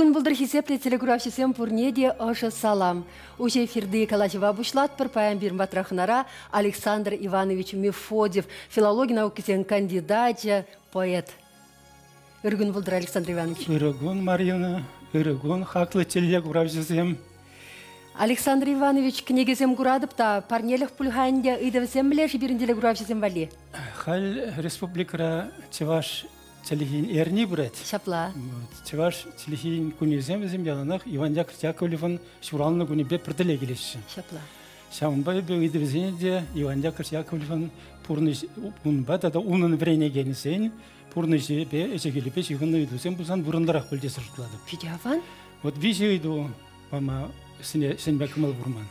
Ыргун пултӑр хисеплӗ телекуравҫӑсем пурне те ӑшӑ салам. Уҫӑ эфирти калаҫӑва пуҫлатпӑр. Паян пирӗн патра хӑнара Александр Иванович Мефодьев, филологи наукисен кандидачӗ, поэт. Ыргун пултӑр, Александр Иванович. Ырӑ кун, Марина. Ырӑ кун, хаклӑ телекуравҫӑсем. Александр Иванович, кӗнекесем куратӑп та, парнелӗх пуль-ха ӗнтӗ. Ыйтӑвӗсем мӗнле-ши пирӗн телекуравҫӑсем валли? Халь республикӑра чӑваш чӗлхин эрни пырать. Ҫапла. Чӑваш чӗлхин кунӗсем вӗсем яланах Иван Яковлевӑн ҫуралнӑ кунӗпе пӗр тӗле килеҫҫӗ. Ҫапла. Ҫавӑнпа эпӗ ыйтӑвӗсене те Иван Яковлевич Яковлевӑн пурнӑҫ унпа тата унӑн вӗренекенӗсен пурнӑҫӗпе, ӗҫӗ-хӗлӗпе ҫыхӑннӑ ыйтусем пулсан вырӑнлӑрах пуль тесе шутлатӑп. Питӗ аван. Вот виҫӗ ыйту пама сӗнме кӑмӑл пур ман.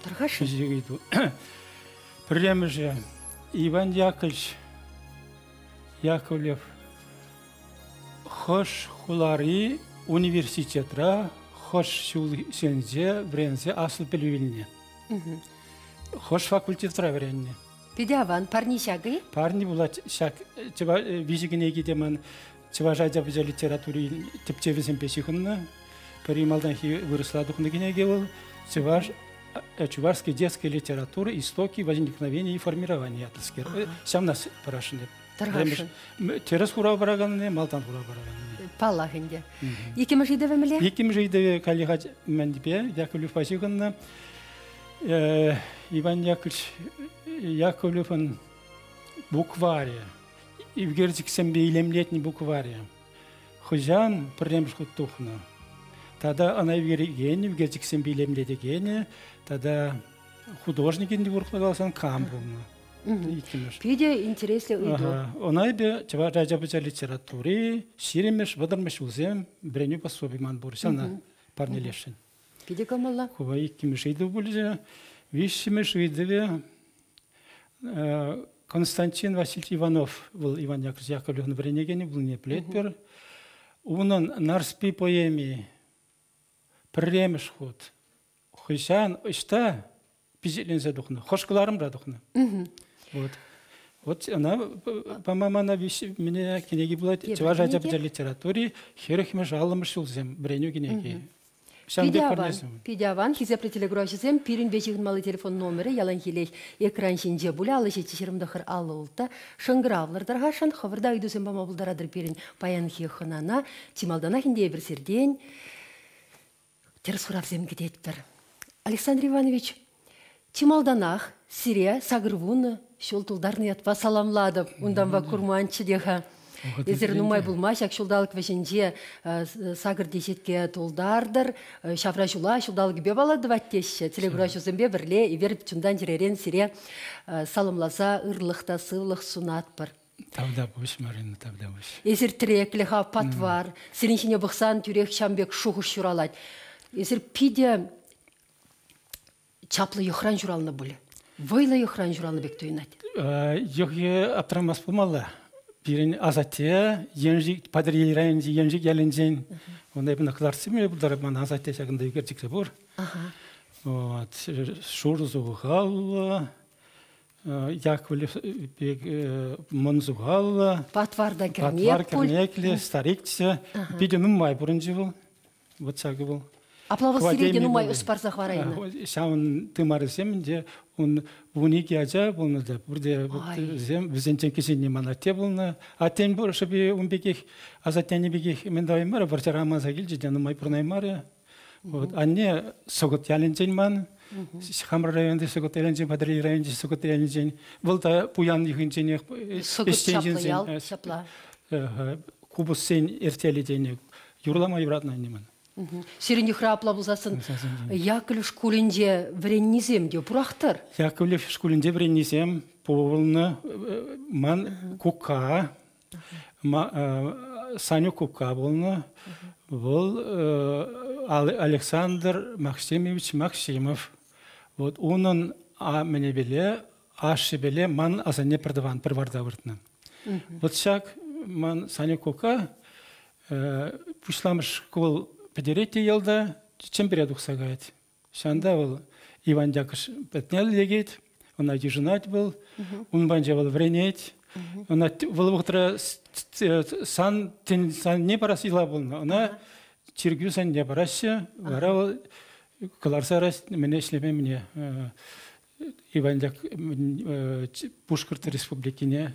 Тархасшӑн. Виҫӗ ыйту. Пӗрремӗшӗ Иван Яковлевич Яковлев хӑш хулари университетра хӑш ҫулсенче вӗренсе аслӑ пӗлӳ илнӗ? Хӑш факультетра вӗреннӗ? Питӗ аван. Парни ҫакӑ-и? Парни пулать ҫак виҫӗ кӗнеки те ман чӑваш ача-пӑча литературин тӗпчевӗсемпе ҫыхӑннӑ. Пӗри малтанхи вырӑсла тухнӑ кӗнеке вӑл чӑваш Чувашская детская литература истоки возникновения и формирования ятлӑскер. Ҫавна парасшӑн эп. Тархасшӑн. Тӗрӗс хурав параканни, малтан хурав параканни. Паллах ӗнтӗ. Иккӗмӗш ыйтӑвӗ мӗнле? Иккӗмӗш ыйтӑвӗ каллех мӗнпе Яковлевпа ҫыхӑннӑ. Иван Яковлевич Яковлевӑн букварӗ, ӳкерчӗксемпе илемлетнӗ букварӗ хӑҫан пӗрремӗш хут тухнӑ? Тата ӑна ӳкерекен, ӳкерчӗксемпе илемлетекенӗ тата художникӗн те урӑхла каласан кам пулнӑ? Иккӗмӗш. Питӗ интереслӗ ыйту. Ӑна эпӗ чӑваш ача-пӑча литератури ҫирӗммӗш, вӑтӑрмӗш ҫулсем вӗренӳ пособи ман пур. Ҫавна парнелесшӗн. Питӗ кӑмӑллӑ. Ку иккӗмӗш ыйту пулчӗ. Виҫҫӗмӗш ыйтӑвӗ Константин Васильевич Иванов, вӑл Иван Яковлевич Яковлевӑн вӗренекенӗ пулнине пӗлетпӗр. Унӑн Нарспи поэми пӗрремӗш хут хӑҫан, ӑҫта пичетленсе тухнӑ, хӑш кӑларӑмра тухнӑ. Вот. Вот ӑна пама мана мене кӗнеки пулать Чӑваш ача-пӑча литератури хӗрӗхмӗш аллӑмӗш ҫулсем вӗренӳ кӗнеки. Питӗ аван, питӗ аван. Хисеплӗ телекуравҫӑсем, пирӗнпе ҫыхӑнмалли телефон номерӗ яланхилех экран ҫинче пулӗ. 57 29 56. Шӑнкӑравлӑр тархасшӑн, хӑвӑр та ыйтусем пама пултаратӑр пирӗн паянхи хӑнана. Чи малтанах ӗнтӗ эпир сиртен тӗрӗс хуравсем кӗтетпӗр. Александр Иванович, чи малтанах сире 80 ҫул тултарнӑ ятпа саламлатӑп. Унтанпа курманччӗ те-ха. Эсир нумай пулмасть ҫак ҫулталӑк вӗҫӗнче сакӑр теҫетке тултартӑр. Ҫавра ҫула ҫулталӑкӗпе палӑртӑвать теҫҫӗ. Телекураҫӑсемпе пӗрле эпир чунтан-чӗререн сире саламласа ырлӑх та сывлӑх сунатпӑр. Тавтапуҫ, Марина, тавтапуҫ. Эсир тӗреклӗ-ха, патвар. Сирӗн ҫине пӑхсан тӳрех ҫам пек шухӑш ҫуралать. Эсир питӗ чаплӑ йӑхран ҫуралнӑ пуль. Вӑйлӑ йӑхран ҫуралнӑ пек туйӑнать. Йӑхӗ аптрамас пулмалла. Пирӗн асатте Еншик, Патӑрьел районӗнчи Еншик ялӗнчен. Унта эпӗ кӑлартсем пултарать ман асатте ҫакӑнта ӳкерчӗкре пур. Вот. Шурӑ сухаллӑ, Яковлев пек мӑн сухаллӑ. Патвар та кӗрнек Патвар кӗрнеклӗ, старикчӗ. Питӗ нумай пурӑнчӗ вӑл. Вот ҫакӑ вӑл. Апла вӑл сире те нумай ӑс парса хӑварайнӑ. Ҫавӑн тымарӗсем ӗнтӗ ун 12 ача пулнӑ та пурте вӗсем вӗсенчен кӗҫӗнни ман атте пулнӑ. Аттен пур шӑпи ун пекех асаттене пекех мӗн тӑваймарӗ, вӑрҫӑра аманса килчӗ те нумай пурӑнаймарӗ. Вот анне Сӑкӑт ялӗнчен ман, хамӑр районти Сӑкӑт ялӗнчен, Патӑрьел районӗнчи Сӑкӑт ялӗнчен. Вӑл та пуян йӑхӗнченех Сӑкӑт чаплӑ ял, ҫапла. Купӑссен эртелӗ тенӗ. Юрлама юратнӑ анне ман. Сирӗн йӑхра апла пулсассӑн Яковлев шкулӗнче вӗреннисем те пурах-тӑр? Яковлев шкулӗнче вӗреннисем пулнӑ. Ман кукка, Саню кукка пулнӑ. Вӑл Александр Максимович Максимов. Вот унӑн мӗнепеле, ашшӗпеле ман асанне пӗртӑван пӗр варта выртнӑ. Вот ҫак ман Саню кукка пуҫламӑш шкул пӗтерет те ялта, Чӗмпӗре тухса каять. Ҫавӑнта вӑл Иван Якӑш патне лекет, ӑна йышӑнать вӑл, ун панче вӑл вӗренет. Ӑна вӑл вӑхӑтра сан, сан не парас йӑла пулнӑ. Ӑна Чиркӳ сӑнне параҫҫӗ, вара вӑл кӑларса мӗне ӗҫлеме мӗне Иван Пушкӑрт Республикине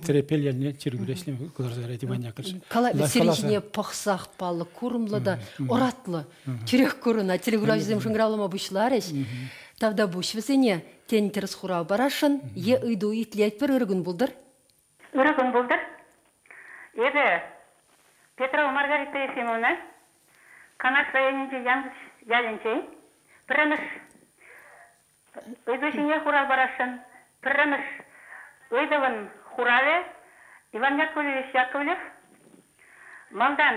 Трепел ялне чиркӳре ӗҫлеме кӑларса ярать Иван Яковлевич. Сирӗн ҫине пӑхсах паллӑ, курӑмлӑ та ӑратлӑ. Тӳрех курӑнать. Телекуравҫӑсем шӑнкӑравлама пуҫларӗҫ. Тавтапуҫ вӗсене. Тен, тӗрӗс хурав парасшӑн е ыйту итлетпӗр. Ырӑ кун пултӑр. Ырӑ кун пултӑр. Эпӗ Петрова Маргарита Ефимовна, Канаш районӗнчи Янкӑлч ялӗнчен. Пӗрремӗш ыйту ҫине хурав парасшӑн. Пӗрремӗш ыйтӑвӑн хуравӗ Иван Яковлевич Яковлев малтан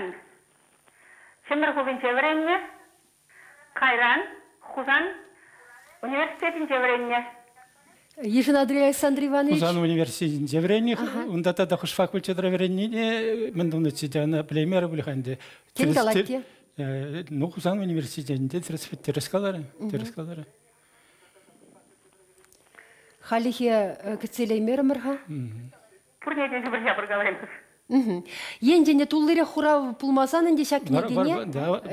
Чӗмпӗр хулинче вӗреннӗ, Кайран Хусан университетӗнче вӗреннӗ. Йышӑнатӑр Александр Иванович? Хусан университетӗнче вӗреннӗ. Унта тата хӑш факультетра вӗреннине мӗн тунӑччӗ те ӑна пӗлеймерӗ пуль-ха ӗнтӗ. Тем калать те? Ну, Хусан университетӗнче тӗрӗс, тӗрӗс каларӗ. Тӗрӗс каларӗ. Хальлӗхе кӗтсе илеймерӗмӗр-ха. Пурне те ҫупӑр-ҫапӑр калаймӑп. Енчен туллирех хурав пулмасан ӗнтӗ ҫак кӗнекене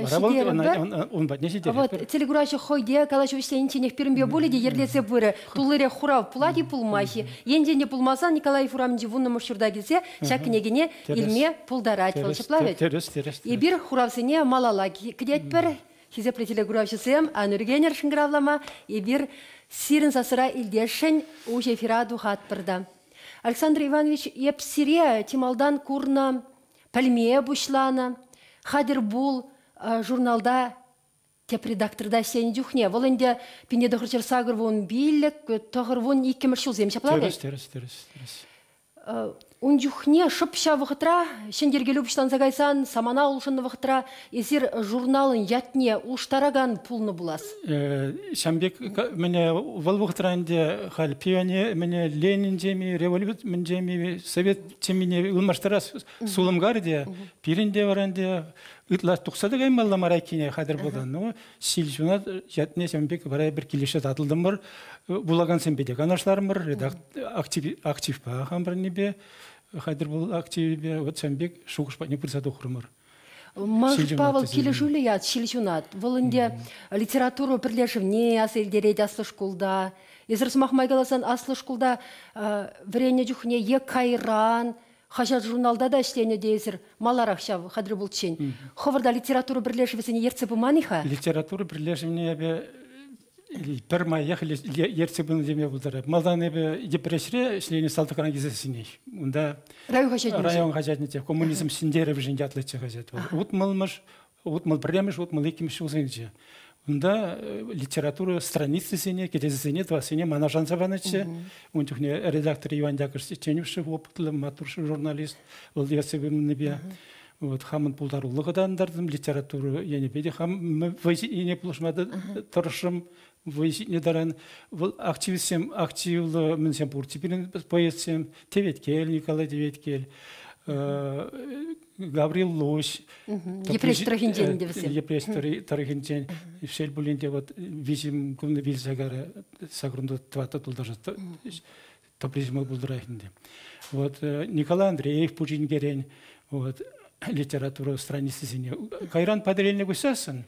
ҫитерӗпӗр. Ун патне ҫитерӗпӗр. Вот телекуравҫӑ хӑй те калаҫу вӗҫленичченех пирӗнпе пулӗ те йӗрлесе пырӗ. Туллирех хурав пулать-и пулмасть-и? Енчен те пулмасан Николаев урамӗнчи вуннӑмӗш ҫурта килсе ҫак кӗнекене илме пултарать вӑл. Ҫапла вӗт? Тӗрӗс, тӗрӗс. Эпир хуравсене малалла кӗтетпӗр. Хисеплӗ телекуравҫӑсем, ан ӳркенӗр шӑнкӑравлама. Эпир сирӗн сасӑра илтесшӗн уҫӑ эфира тухатпӑр та. Александр Иванович, эп сире чи малтан курнӑ, пӗлме пуҫланӑ. Хатӗр пул журналта тӗп редакторта ӗҫленӗ чухне вӑл ӗнтӗ пине тӑхӑрҫӗр сакӑр вун пиллӗк, тӑхӑр вун иккӗмӗш ҫулсем ҫапла Тӗрӗс, тӗрӗс, тӗрӗс, тӗрӗс. Ун чухне шӑп ҫав вӑхӑтра ҫӗнтеркелӳ пуҫланса кайсан самана улшӑннӑ вӑхӑтра эсир журналӑн ятне улӑштаракан пулнӑ пулас. Ҫавӑн пек мӗне вӑл вӑхӑтра ӗнтӗ халь пионер мӗне Ленин теми, революци мӗн теми, совет темине ылмаштарас сулӑмкар те пирӗн те вара ӗнтӗ ытла тухса та каймалла мар айккине хатӗр пулсан. Ну, ҫил ҫунат ятне ҫавӑн пек вара эпир килӗшсе татӑлтӑмӑр. Вулакансемпе те канашларӑмӑр, редактор активпа хамӑрӑннипе хатӗр пул активӗпе вот ҫавӑн пек шухӑш патне пырса тухрӑмӑр. Ман шутпа вӑл килӗшӳллӗ ят ҫил ҫунат. Вӑл ӗнтӗ литература пӗрлешӗвне аса илтерет аслӑ шкулта. Эсир сӑмах май каласан аслӑ шкулта вӗреннӗ чухне е кайран хаҫат-журналта та ӗҫленӗ те эсир маларах ҫав хатӗр пулччен. Хӑвӑр та литература пӗрлешӗвӗсене ертсе пыман-и-ха? Литература пӗрлешӗвне эпӗ пӗрмаях ертсе пынӑ теме пултарать. Малтан эпӗ Йӗпреҫре ӗҫленӗ салтакран килсессӗнех. Унта район хаҫатӗнче. Район хаҫатӗнче «Коммунизм ҫӗнтерӗвӗшӗн» ятлӑччӗ хаҫат. Утмӑлмӗш, утмӑл пӗрремӗш, утмӑл иккӗмӗш ҫулсенче. Унта литература страницисене, кӗтесӗсене тӑвассине мана шанса панӑччӗ. Ун чухне редактор Иван Яковлевич Тенюшев опытлӑ, маттур журналист, вӑл ертсе пынипе. Вот хамӑн пултарулӑха та антартӑм, литература енӗпе те хам вӑй ҫитнине пулӑшма тӑрӑшрӑм. Вӑй ҫитнӗ таран вӑл активистсем, активлӑ мӗнсем пурччӗ пирӗн поэтсем. Теветкел, Николай Теветкел, Гаврил Луҫ. Йӗпреҫ тӑрӑхӗнчен те вӗсем. Йӗпреҫ тӑрӑхӗнчен. Шел пулин те вот виҫӗм кун вилсе карӗ, сакӑрунта тӑватӑ тултарса тӑпри пултӑрах ӗнтӗ. Вот Николай Андреев Пучинкерен вот литература страницисене кайран Патӑрьелне куҫсассӑн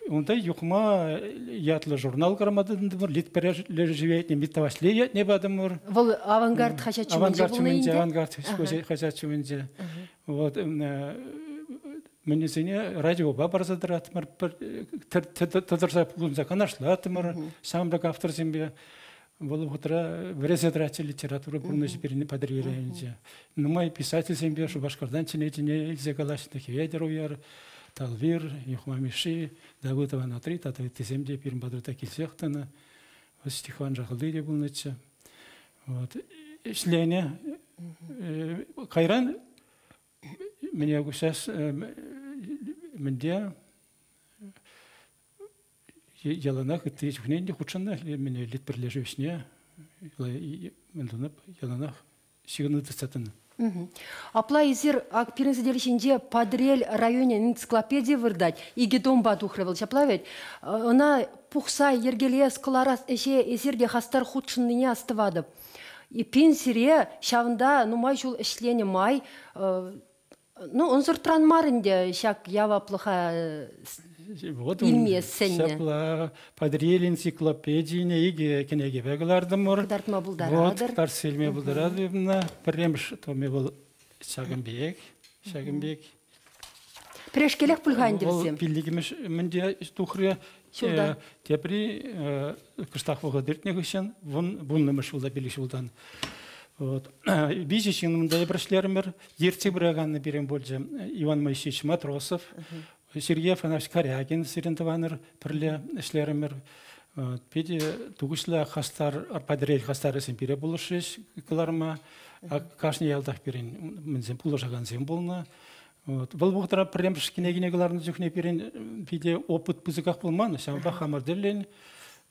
унта Юхма ятлӑ журнал кӑларма тытӑнтӑмӑр, литпӗрлешӗве Митта Ваҫлей ятне патӑмӑр. Вӑл Авангард хаҫат ҫумӗнче пулнӑ ӗнтӗ? Авангард хаҫат ҫумӗнче. Вот мӗнӗсене радиопа парса тӑратмӑр, тӑтӑрса пухӑнса канашлаттӑмӑр ҫамрӑк авторсемпе. Вӑл вӑхӑтра вӗресе тӑратчӗ литература пурнӑҫӗ пирӗн Патӑрьел районӗнче. Нумай писательсемпе Шупашкартан чӗне-чӗне илсе калаҫнӑ Хӗветӗр Уяр, Талвир, Юхма Мишши, Давыдов Анатри тата ыттисем те пирӗн патӑрта килсех тӑнӑ. Стихван Жахалти те пулнӑччӗ. Вот. Ӗҫленӗ. Кайран мӗне куҫас мӗнте яланах ытти чухне те хутшӑннӑ мӗне литпӗрлешӳ ӗҫне мӗн тунӑ яланах ҫыхӑну тытса тӑнӑ. Апла эсир ак пирӗн сӗтел ҫинче Патӑрьел районӗн энциклопедийӗ выртать. Икӗ томпа тухрӗ вӑл, ҫапла вӗт? Ӑна пухса йӗркелес, кӑларас ӗҫе эсир те хастар хутшӑннине астӑватӑп. Пенсире ҫавӑнта нумай ҫул ӗҫленӗ май. Ну, ӑнсӑртран мар ӗнтӗ ҫак яваплӑха Вот илме сӗннӗ. Ҫапла Патӑрьел энциклопедине икӗ кӗнекепе кӑлартӑмӑр. Кӑтартма Вот, пултаратӑр. кӑтартса илме пултаратӑп. Пӗрремӗш томе вӑл ҫакӑн пек, ҫакӑн пек. Пӗрешкелех пуль-ха ӗнтӗ Вӑл вӗсем. пиллӗкмӗш мӗнте тухрӗ. Ҫулта. Тепри кӑштах вӑхӑт иртнӗ хыҫҫӑн вуннӑмӗш ҫулта пилӗк ҫултан. Вот. Виҫӗ ҫын унта эпир ӗҫлерӗмӗр. Ертсе пыраканни пирӗн пулчӗ Иван Моисеевич Матросов, Сергей Афанасьевич Корягин сирӗн тӑванӑр пӗрле ӗҫлерӗмӗр. Питӗ тухӑҫлӑ хастар, Патӑрьел хастарӗсем пире пулӑшрӗҫ кӑларма. Кашни ялтах пирӗн мӗнсем пулӑшакансем пулнӑ. Вот. Вӑл вӑхӑтра пӗрремӗш кӗнекене кӑларнӑ чухне пирӗн питӗ опыт пысӑках пулман. Ҫавӑнпа хамӑр тӗллӗн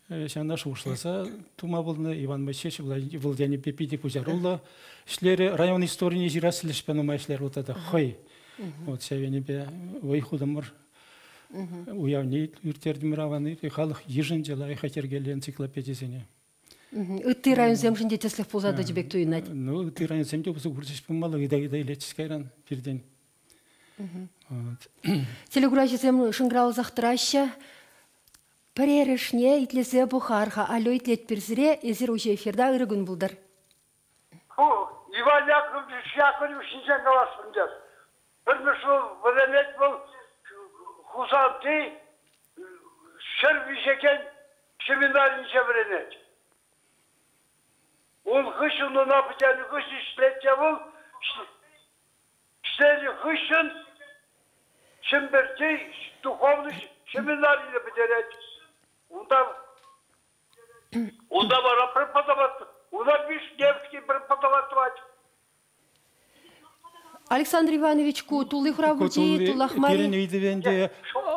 ҫавна шухӑшласа тума пулнӑ. Иван Моисеевич вӑл енӗпе питӗ пуҫаруллӑ ӗҫлерӗ. Район историне ҫырас тӗлӗшпе нумай ӗҫлерӗ вӑл тата хӑй. Вот ҫав енӗпе вӑй хутӑмӑр. Уявне ирттертӗмӗр аван. Халӑх йышӑнчӗ лайӑх йӗркеллӗ энциклопедисене. Ытти районсемшӗн те тӗслӗх пулса тӑчӗ пек туйӑнать. Ну, ытти районсем те усӑ курчӗҫ пулмалла, ыйта-ыйта илетчӗҫ кайран пиртен. Телекураҫӑсем шӑнкӑравласах тӑраҫҫӗ. Пӗрерӗшне итлесе пӑхар-ха. Алло, итлетпӗр сире. Эсир уҫӑ эфирта ырӑ кун пултӑр. Ку Иван Яковлевич Яковлев ҫинчен каласшӑн тет. Пӗрмӗш вӑл вӗренет вӑл Хусанти ҫӗр виҫекен семинаринче вӗренет. Ун хыҫҫӑн ӑна пӗтернӗ хыҫҫӑн ӗҫлет те вӑл ӗҫленӗ хыҫҫӑн Чӗмпӗрти духовнӑй семинарине пӗтерет. Унта унта вара преподавать, унта Вишневский преподавать. Александр Иванович, ку тулли хурав пулчӗ-и, туллах мар-и? Пирӗн ыйтӑвӗ ӗнтӗ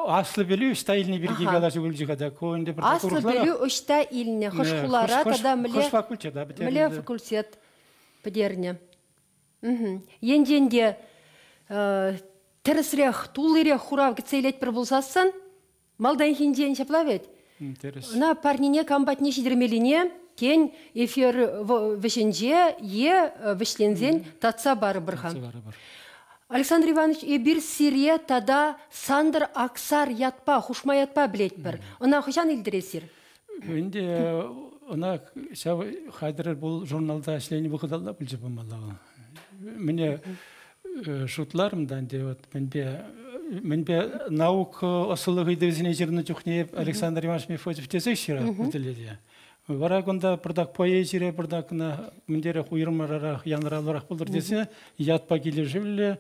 аслӑ пӗлӳ ӑҫта илнӗ пирки калаҫу пулчӗ-ха та. Ку ӗнтӗ Аслӑ пӗлӳ ӑҫта илнӗ? Хӑш хулара тата мӗнле хӑш факультета пӗтернӗ? Мӗнле факультет пӗтернӗ? Енчен те тӗрӗсрех, туллирех хурав кӗтсе илетпӗр пулсассӑн, малтанхинчен ҫапла вӗт? Тӗрӗс. Ӑна парнене кам патне ҫитермеллине, тен, эфир вӗҫӗнче е вӗҫленсен татса парӑпӑр-ха. Татса парӑпӑр. Александр Иванович, эпир сире тата Сантӑр Аксар ятпа, хушма ятпа пӗлетпӗр. Ӑна хӑҫан илтӗр эсир? Ӗнтӗ ӑна ҫав хатӗр пул журналта ӗҫленӗ вӑхӑталла пулчӗ пулмалла вӑл. Мӗне шутларӑм та ӗнтӗ вот мӗнпе мӗнпе наука ӑслӑлӑх ыйтӑвӗсене ҫырнӑ чухне Александр Иванович Мефодьев тесе ҫырать ку тӗле. Вара кунта пӑртак поэзире пӑртак кӑна мӗнтерех уйрӑмрарах, янӑравлӑрах пултӑр тесе ятпа килӗшӳллӗ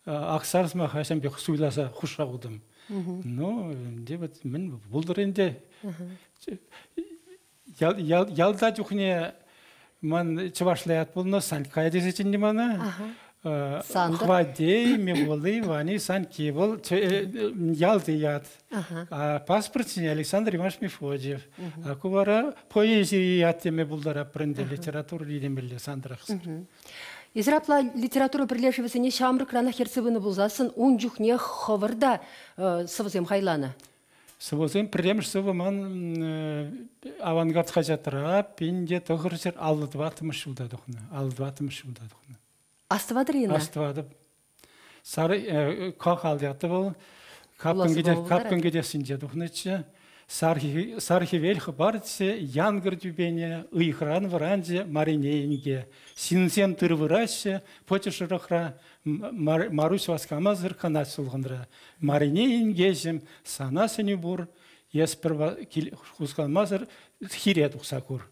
Аксар сӑмаха ҫам пек суйласа хушса хутӑм. Ну, ӗнтӗ вот мӗн пултӑр ӗнтӗ. Ялта чухне ман чӑвашла ят пулнӑ Санькка тесе чӗннӗ мана. Хватей, Микули, Вани, Саньки. Вӑл ялти ят. Паспорт ҫине Александр Иванович Мефодьев. А ку вара поэзи ят теме пултаратпӑр ӗнтӗ литература темелле Сандрах. Эсир апла литература пӗрлешӗвӗсене ҫамрӑкранах ертсе пынӑ пулсассӑн ун чухне хӑвӑр та сӑвӑсем хайланӑ. Сӑвӑсем пӗрремӗш сӑвӑ ман «Авангард» хаҫатра 1954 ҫулта тухнӑ. 54 ҫулта тухнӑ. Астӑватӑр-и ӑна? Астӑватӑп. Сарӑ кахал ятлӑ вӑл. Капкӑн кӗтессинче тухнӑччӗ. Сар хӗвел хӑпарчӗ, янкӑр тӳпене, ыйхӑран вӑранчӗ Марине инке. Ҫынсем тыр выраҫҫӗ, пӑчӑ шӑрӑхра, Маруҫ васкамасӑр канать сулхӑнра. Марине инкеҫӗм, сана сӗнӳ пур, эс пӗр хускалмасӑр хире тухса кур.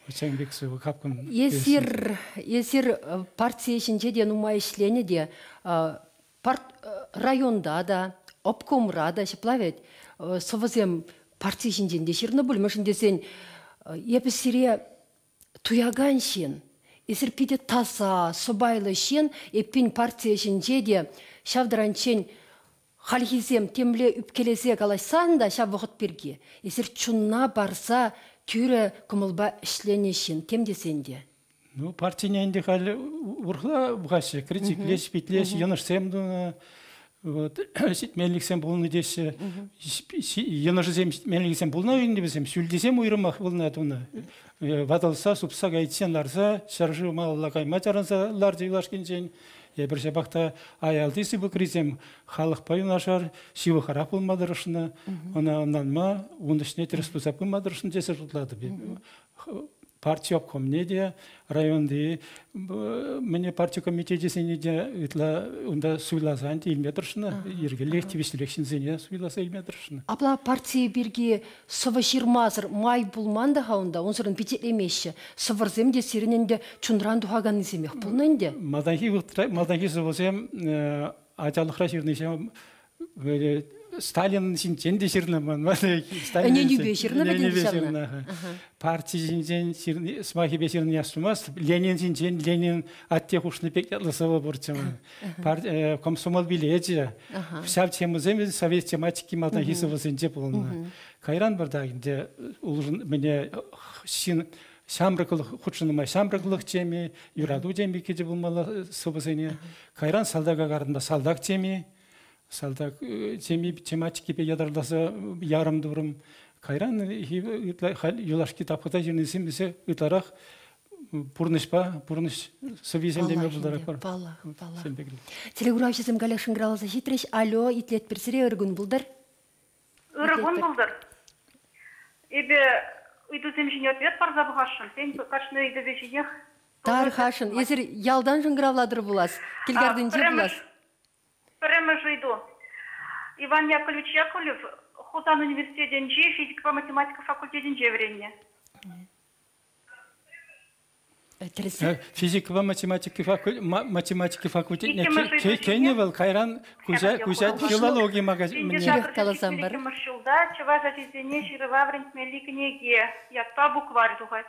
Ҫакӑн пек сывӑ капкӑн. Эсир, эсир парти ӗҫӗнче те нумай ӗҫленӗ те, парт районта та, обкомра та ҫапла вӗт, сӑвӑсем парти ҫинчен те ҫырнӑ пуль, мӗншӗн тесен эпӗ сире туякан ҫын. Эсир питӗ таса, сӑпайлӑ ҫын, эппин парти ӗҫӗнче те ҫав таранччен хальхисем темле ӳпкелесе калаҫсан та ҫав вӑхӑт пирки эсир чунна парса тӳрӗ кӑмӑлпа ӗҫленӗ ҫын тем тесен те. Ну, партине ӗнтӗ халь урӑхла пӑхаҫҫӗ. Критиклеҫ, питлеҫ, йӑнӑшсем тунӑ. Вот, ҫитменлӗхсем пулнӑ теҫҫӗ. Йӑнӑшӗсем ҫитменлӗхсем пулнӑ ӗнтӗ вӗсем. Ҫӳлтисем уйрӑмах пулнӑ тунӑ. Ватӑлса, супса кайиччен ларса, ҫӗршыв малалла кайма чарӑнса ларчӗ юлашкинчен. Эпир ҫапах та аялти сыпӑкрисем халӑхпа юнашар ҫывӑхрах пулма тӑрӑшнӑ, ӑна ӑнланма, ун ӗҫне тӗрӗс туса пыма тӑрӑшнӑ тесе шутлатӑп. Парти обкомне те, районти мӗне парти комитечӗсене те ытла унта суйласан илме тӑрӑшнӑ, йӗркеллех, тивӗҫлӗрех ҫынсене суйласа илме тӑрӑшнӑ. Апла парти пирки сӑвӑ ҫырмасӑр май пулман та-ха унта, унсӑрӑн пичетлемеҫҫӗ. Сӑвӑрсем те сирӗн ӗнтӗ чунран тухаканнисемех пулнӑ ӗнтӗ. Малтанхи вӑхӑтра, малтанхи сӑвӑсем ачалӑхра ҫырнисем Сталин ҫинчен те ҫырнӑ ман. Ӗненӳпе ҫырнӑ вӗт ҫавна. Парти ҫинчен ҫырни, сӑмахӗпе ҫырни астумасть. Ленин ҫинчен Ленин атте хушнӑ пек ятлӑ сӑвӑ пурччӗ ман. Комсомол билечӗ. Ҫав темӑсем совет тематики малтанхи сӑвӑсенче пулнӑ. Кайран пӗртак ӗнтӗ мӗне ҫын ҫамрӑклӑх хутшӑнма ҫамрӑклӑх теми, юрату теми кӗтӗ пулмалла сӑвӑсене. Кайран салтака карӑнта салтак теми, салтак теми тематикипе ятарласа ярӑм турӑм. Кайран юлашки тапхӑрта ҫырнисем тесе ытларах пурнӑҫпа пурнӑҫ сӑввисем теме пултаратпӑр. Паллах, паллах. Телекуравҫӑсем каллех шӑнкӑравласа ҫитрӗҫ. Алло, итлетпӗр сире, ыр кун пултӑр. Ырӑ кун пултӑр. Эпӗ ыйтусем ҫине ответ парса пӑхасшӑн. Тен, кашни ыйтӑвӗ ҫинех. Тархасшӑн. Эсир ялтан шӑнкӑравлатӑр пулас, килкартинче пулас. Пӗрремӗш ыйту. Иван Яковлевич Яковлев Хусан университетӗнчи физикӑпа математика факультетӗнче вӗреннӗ. Физикӑпа математика математика факультетне кӗнӗ вӑл, кайран куҫать филологи магазинне. Каласан пар. Ҫулта чӑваш ачисене ҫырӑва вӗрентмелли кӗнеке ятпа букварь тухать.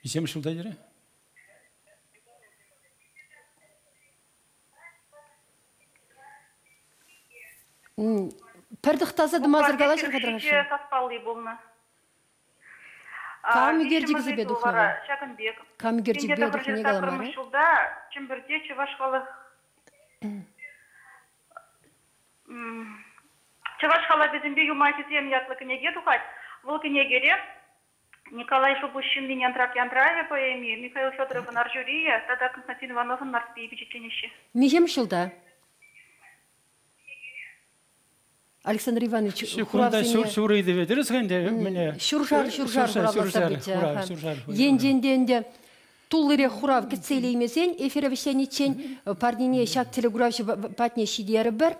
Миҫем ҫулта терӗ? Пӗр тӑхтаса тӑмасӑр калаҫӑр-ха тӑрӑшшӑн. Саспалли пулнӑ. Кам ӳкерчӗкӗсемпе тухнӑ вӑл? Ҫакӑн пек. Кам ӳкерчӗкпе тухнине каламарӗ. Ҫулта Чӗмпӗрте чӑваш халӑх Чӑваш халапӗсемпе юмахӗсем ятлӑ кӗнеке тухать. Вӑл кӗнекере Николай Шупуҫҫыннин Янтрак Янтравӗ поэми, Михаил Федоровӑн Арҫурийӗ тата Константин Ивановӑн Нарспийӗ пичетленеҫҫӗ. Миҫем ҫулта? Александр Иванович, хуравсене... Ҫур ыйтӑвӗ тӗрӗс ӗнтӗ мӗне? Ҫуршар, ҫуршар хуравласа пычӗ. Енчен те ӗнтӗ туллирех хурав кӗтсе илеймесен эфире вӗҫлениччен парнене ҫак телекуравҫӑ патне ҫитерӗпӗр.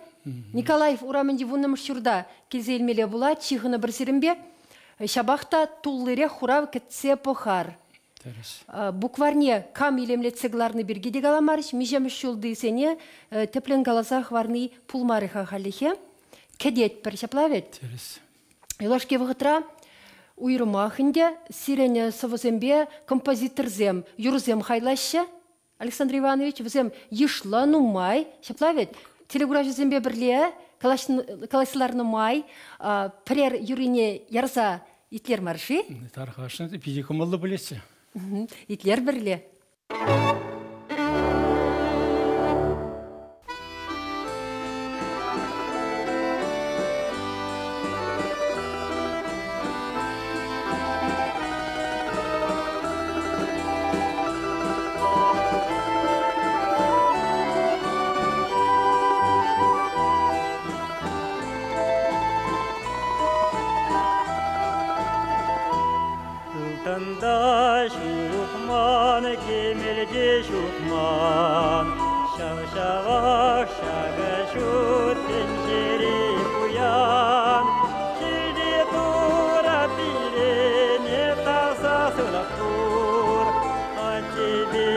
Николаев урамӗнчи вуннӑмӗш ҫурта килсе илмелле пулать, ҫыхӑнӑпӑр сирӗнпе. Ҫапах та туллирех хурав кӗтсе пӑхар. Тӗрӗс. Букварне кам илемлетсе кӑларни пирки те каламарӗҫ. Миҫемӗш ҫултисене тӗплӗн каласа хӑварни пулмарӗ-ха хальлӗхе. Кӗтетпӗр, ҫапла вӗт? Тӗрӗс. Юлашки вӑхӑтра уйрӑмах ӗнтӗ сирӗн сӑвӑсемпе композиторсем юрӑсем хайлаҫҫӗ. Александр Иванович, вӗсем йышлӑ, нумай, ҫапла вӗт? Телекуравҫӑсемпе пӗрле калаҫса ларнӑ май пӗрер юррине ярса итлер мар-ши? Тархасшӑн, питӗ кӑмӑллӑ пулӗччӗ. Итлер пӗрле. Ылтӑнта ҫухман, кӗмӗлте ҫухман, ҫав-ҫавах ҫакӑ ҫут тӗнчери пуян. Ҫӳлти Турӑ пирене таса сывлӑх пур, аттепе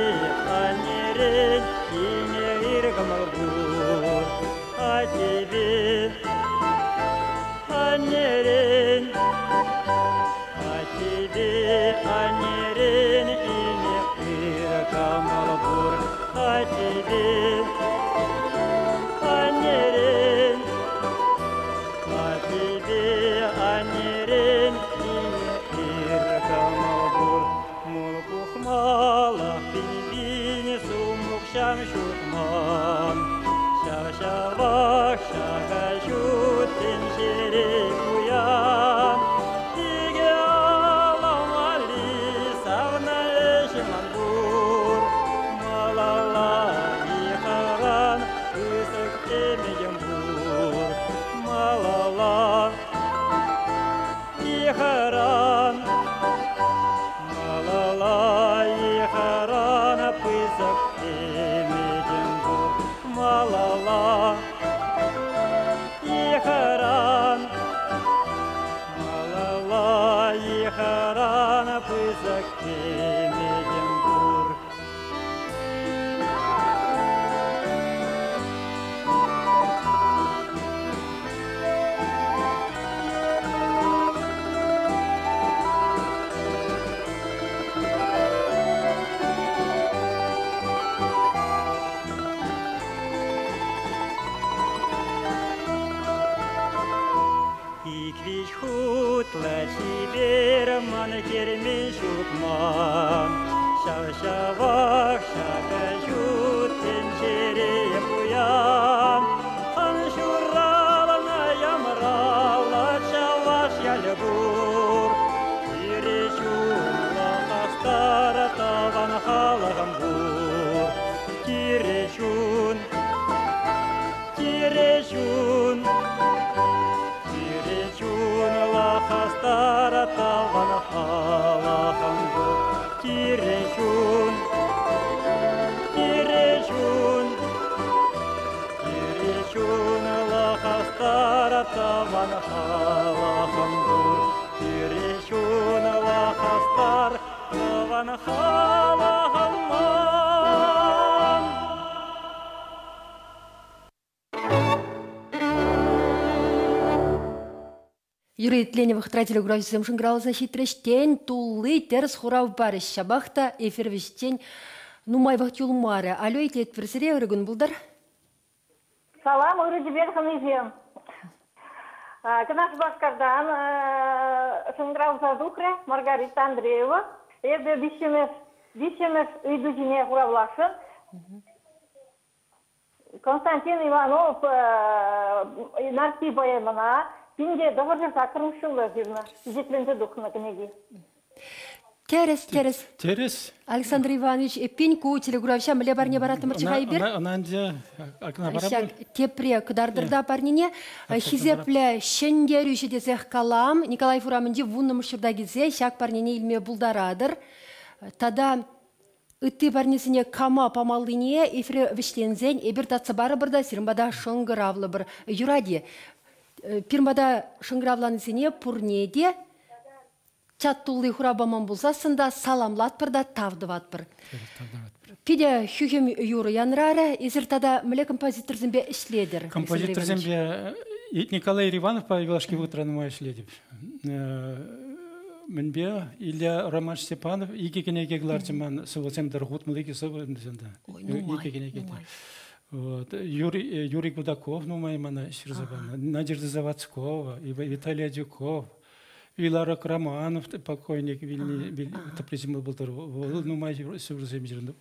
аннерен илнӗ ыр кӑмӑл пур. Аттепе аннерен, аттепе аннерен илнӗ ыр кӑмӑл пур. Аттепе аннерен, аттепе аннерен илнӗ ыр кӑмӑл пур. Мул пухмалӑх пин-пин сум укҫам ҫутман. Ҫав-ҫавах ҫака ҫут тӗнчере пуян. Икӗ алӑ савнӑ ӗҫӗм ман пур. Малалла таван халахам пур. Тире чун, тире чун, тире чунлӑ хастар таван халахам пур. Тире чунлӑ хастар тӑван халӑхӑм ман. Юрӑ итленӗ вӑхӑтра телекуравҫӑсем шӑнкӑравласа ҫитрӗҫ. Тен, тулли тӗрӗс хурав парӗҫ. Ҫапах та эфир вӗҫчен нумай вӑхӑт юлмарӗ. Алло, итлетпӗр сире, ырӑ кун пултӑр. Салам, ырӑ тӗпел хӑнисем. Кӑна Шупашкартан шӑнкӑравласа тухрӗ Маргарита Андреева. Эпӗ виҫҫӗмӗш, виҫҫӗмӗш ыйту ҫине хуравласшӑн. Константин Иванов Нарспи поэмӑна 1908 ҫулта ҫырнӑ, пичетленсе тухнӑ кӗнеки. Тӗрӗс, тӗрӗс. Тӗрӗс. Александр Иванович, эппин ку телекуравҫа мӗнле парне параттӑмӑрччӗ-ха эпир? Ӑна ӗнтӗ акна парапӑр. Ҫак тепре кӑтартӑр та парнене. Хисеплӗ ҫӗнтерӳҫӗ тесех калам. Николаев урамӗнчи вуннӑмӗш ҫурта килсе ҫак парнене илме пултаратӑр. Тата ытти парнесене кама памаллине эфире вӗҫленсен эпир татса парӑпӑр та сирӗн пата шӑнкӑравлӑпӑр. Юрать-и? Пирӗн пата шӑнкӑравланисене пурне те чат тулли хурав паман пулсассӑн та саламлатпӑр та тав тӑватпӑр. Питӗ хӳхӗм юрӑ янрарӗ. Эсир тата мӗнле композиторсемпе ӗҫлетӗр? Композиторсемпе Николай Ивановпа юлашки вӑхӑтра нумай ӗҫлетӗп. Мӗнпе Илья Роман Степанов икӗ кӗнеке кӑларчӗ ман сӑвӑсем тӑрӑх 62 сӑвӑ ӗнтӗ. Икӗ кӗнеке. Вот. Юрий, Юрий Кудаков нумай мана ҫырса панӑ. Надежда Заводскова, Виталий Адюков, Виларок Романов покойник вилни тӑприсем пултӑр. Вӑл нумай сӑвӑсем ҫырнӑ.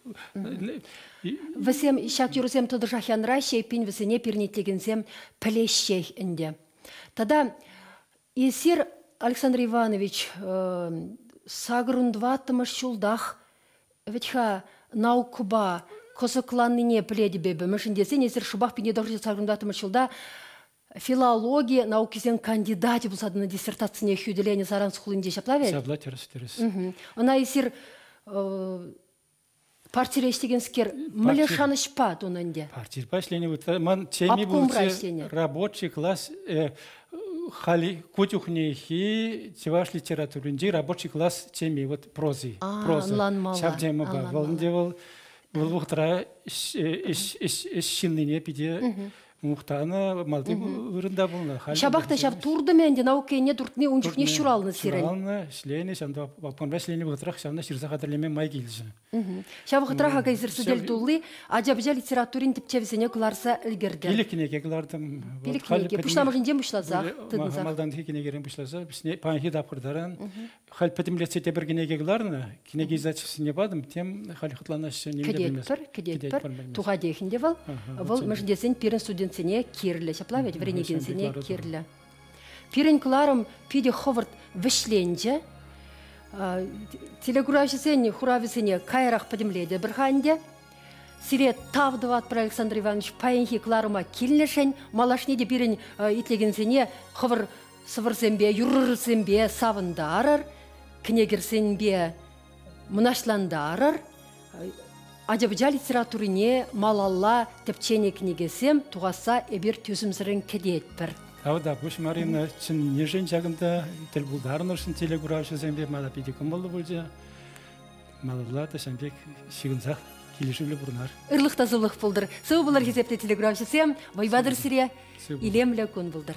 Вӗсем ҫак юрӑсем тӑтӑшах янраҫҫӗ, эппин вӗсене пирӗн итлекенсем пӗлеҫҫех ӗнтӗ. Тата эсир, Александр Иванович, сакӑрӑн тӑваттӑмӗш ҫултах вӗт-ха наукӑпа кӑсӑкланнине пӗлетӗп эпӗ. Мӗншӗн тесен эсир шӑпах 1984 ҫулта филологи наукисен кандидачӗ пулса тӑнӑ диссертацине хӳтӗленӗ Саранск хулинче ҫапла вӗт? Ҫапла, тӗрӗс, тӗрӗс. Ӑна эсир партире ӗҫлекенскер мӗнле шанӑҫпа тунӑ ӗнтӗ? Партирпа ӗҫленӗ ман теми пулчӗ рабочий класс хали ку чухнехи чӑваш литературинчи рабочий класс теми вот прози проза ҫав темӑпа вӑл ӗнтӗ вӑл вӑл вӑхӑтра ӗҫ ҫыннине питӗ мухтанӑ малти вырӑнта пулнӑ. Ҫапах та ҫав туртӑмӗ ӗнтӗ наука енне туртни ун чухне ҫуралнӑ сирӗн. Ҫуралнӑ, ӗҫленӗ, ҫавӑнпа обкомра ӗҫленӗ вӑхӑтрах ҫавна ҫырса хатӗрлеме май килчӗ. Ҫав вӑхӑтрах ака эсир сӗтел тулли ача-пӑча литературин тӗпчевӗсене кӑларса ӗлкӗртӗр. Пилӗк кӗнеке кӑлартӑм. Пилӗк кӗнеке. Пуҫламӑшӗнчен пуҫласах тытӑнсах. Малтанхи кӗнекерен пуҫласа паянхи тапхӑртаран халь пӗтӗмлетсе тепӗр кӗнеке кӑларнӑ. Кӗнеке издательствине патӑм, тем халь хӑтланаҫҫӗ. Кӗтетпӗр, кӗтетпӗр. Тухатех ӗнтӗ вӑл. Вӑл мӗншӗн тесен пирӗн студентсене кирлӗ. Ҫапла вӗт вӗренекенсене кирлӗ. Пирӗн кӑларӑм питӗ хӑвӑрт вӗҫленчӗ. Телекуравҫӑсен хуравӗсене каярах пӗтӗмлетӗпӗр-ха ӗнтӗ. Сире тав тӑватпӑр, Александр Иванович, паянхи кӑларӑма килнӗшӗн. Малашне те пирӗн итлекенсене хӑвӑр сӑвӑрсемпе, юррӑрсемпе савӑнтарӑр, кӗнекӗрсемпе мӑнаҫлантарӑр. Ача-пӑча литературине малалла тӗпченӗ кӗнекесем тухасса эпир тӳсӗмсӗррӗн кӗтетпӗр. Тавтапуҫ, Марина, чӗннишӗн ҫакӑнта тӗл пултарнӑшӑн телекуравҫӑсемпе мана питӗ кӑмӑллӑ пулчӗ. Малалла та ҫавӑн пек ҫыхӑнсах килӗшӳллӗ пурӑнар. Ырлӑх та сывлӑх пултӑр. Сывӑ пулӑр, хисеплӗ телекуравҫӑсем. Вӑйпа тӑр сире. Илемлӗ кун пултӑр.